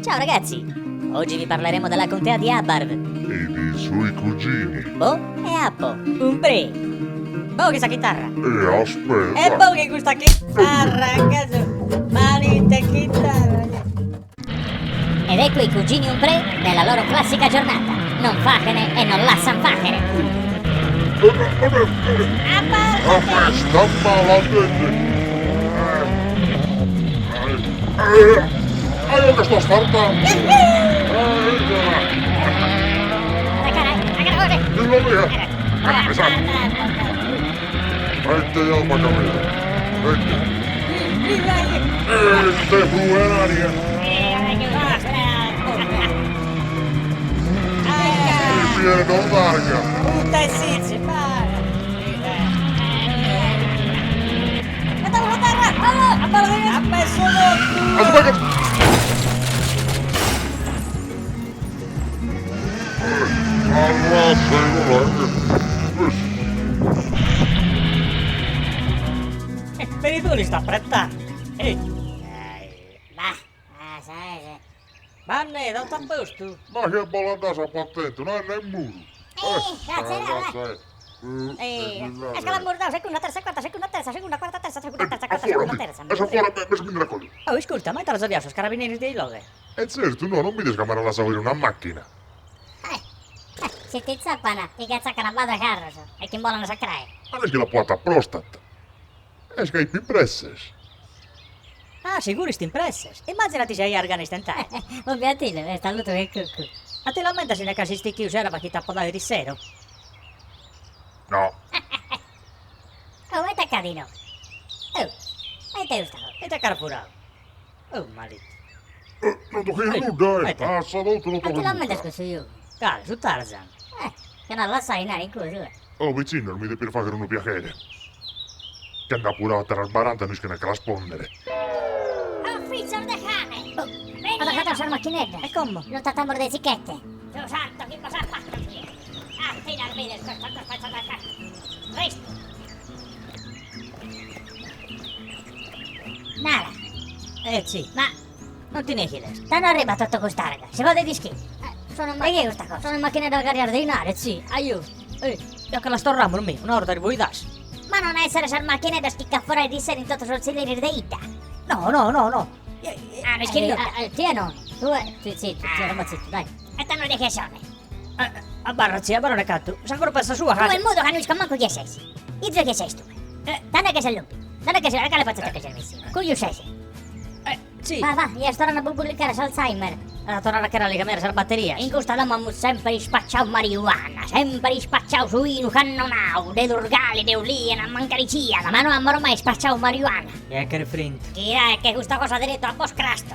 Ciao ragazzi! Oggi vi parleremo della contea di Abarth. E dei suoi cugini. Bo e Appo. Umbrè. Boghi sa chitarra. E aspetta. E boghi custa chitarra, cazzo. Malite chitarra. Ed ecco i cugini Umbrè nella loro classica giornata. Non fachene e non lassan fachere. A festa maladette. Aio che sto startando. Dillo via. Esatto. Mette io ma capito. Mette. E te flueraria. Il pieno targa. Puta e sitzi, Aspetta. Per tu li sta apprettando. Eh. Vanne, tutto a posto? Ma che volata sa patente, non è né muro. Eh, Eh, Eh, seconda, terza, quarta, seconda, terza, seconda, quarta, terza, seconda, terza, quarta, Fuori, seconda, terza. e fuori, mi mi raccogli. Oh, ascolta, ma te la sabiamo, carabinieri dei lode. E certo, no, non mi devi chiamare la sapere una macchina. Se ti zappano, ti cazzaccano a vada carros e chi volano sa crae. Ma non è che la porta prostata. È che hai più presses. Ah, sicuro sti impresses. Immaginati se hai arganistentare. Ovviamente, è stato che cucù. A te lamenta se ne casisti chiusa era perché t'ha podato di sero. No. Oh, e t'accadino. Oh, e te gusta. E t'ha carfurato. Oh, malito. Eh, non tocchi Eh, nulla, eh. eh. Ah, saluto, non Ma tocchi ti lamenta nulla. scusa io. Cale, su Tarzan. Eh, che non la sai, nani, in culo. Oh, vicino, mi devi fare un piacere. Che anda pure a terra baranta, non che rispondere. Ufficio de cane! Oh, ho lasciato la macchinetta. E come? Lo trattiamo de etichette. Dio santo, che cosa ha fatto qui? Ah, tira il video, questo, questo, questo, questo. Resto. Nara, Eh sì, ma non ti ne chiedere. T'hanno arrivato tutto quest'arga, si va dei dischi. Eh, sono ma che è questa cosa? Sono in macchina da ordinaria, sì, aiuto. Eh, io che la sto ramo, mi, un'ora di voi das. Ma non essere sar macchina da schicca fuori di sera in tutto sul sedere de ita. No, no, no, no. Ah, non scherzo. Ti no. Tu, tu zitto, ti zitto, dai. E t'hanno di che sono? A barra, zia, barone catto. Sa ancora passa sua Tu casa. è il modo che non manco chi sei. Io chi sei tu? Eh. Tanto che sei lumpi. Tanto che sei, che le faccio che sei messi. Cuglio sei. Eh, sì. Va, va, io sto a bubulicare Alzheimer. A tornare a chiarare le camere, la batteria. In questa dama mu sempre spacciau marijuana, sempre spacciau suino cannonau, de durgali, de uliena, mancaricia, ma non hanno mai spacciau marijuana. E che refrint. Direi che questa cosa diritto a post crasto.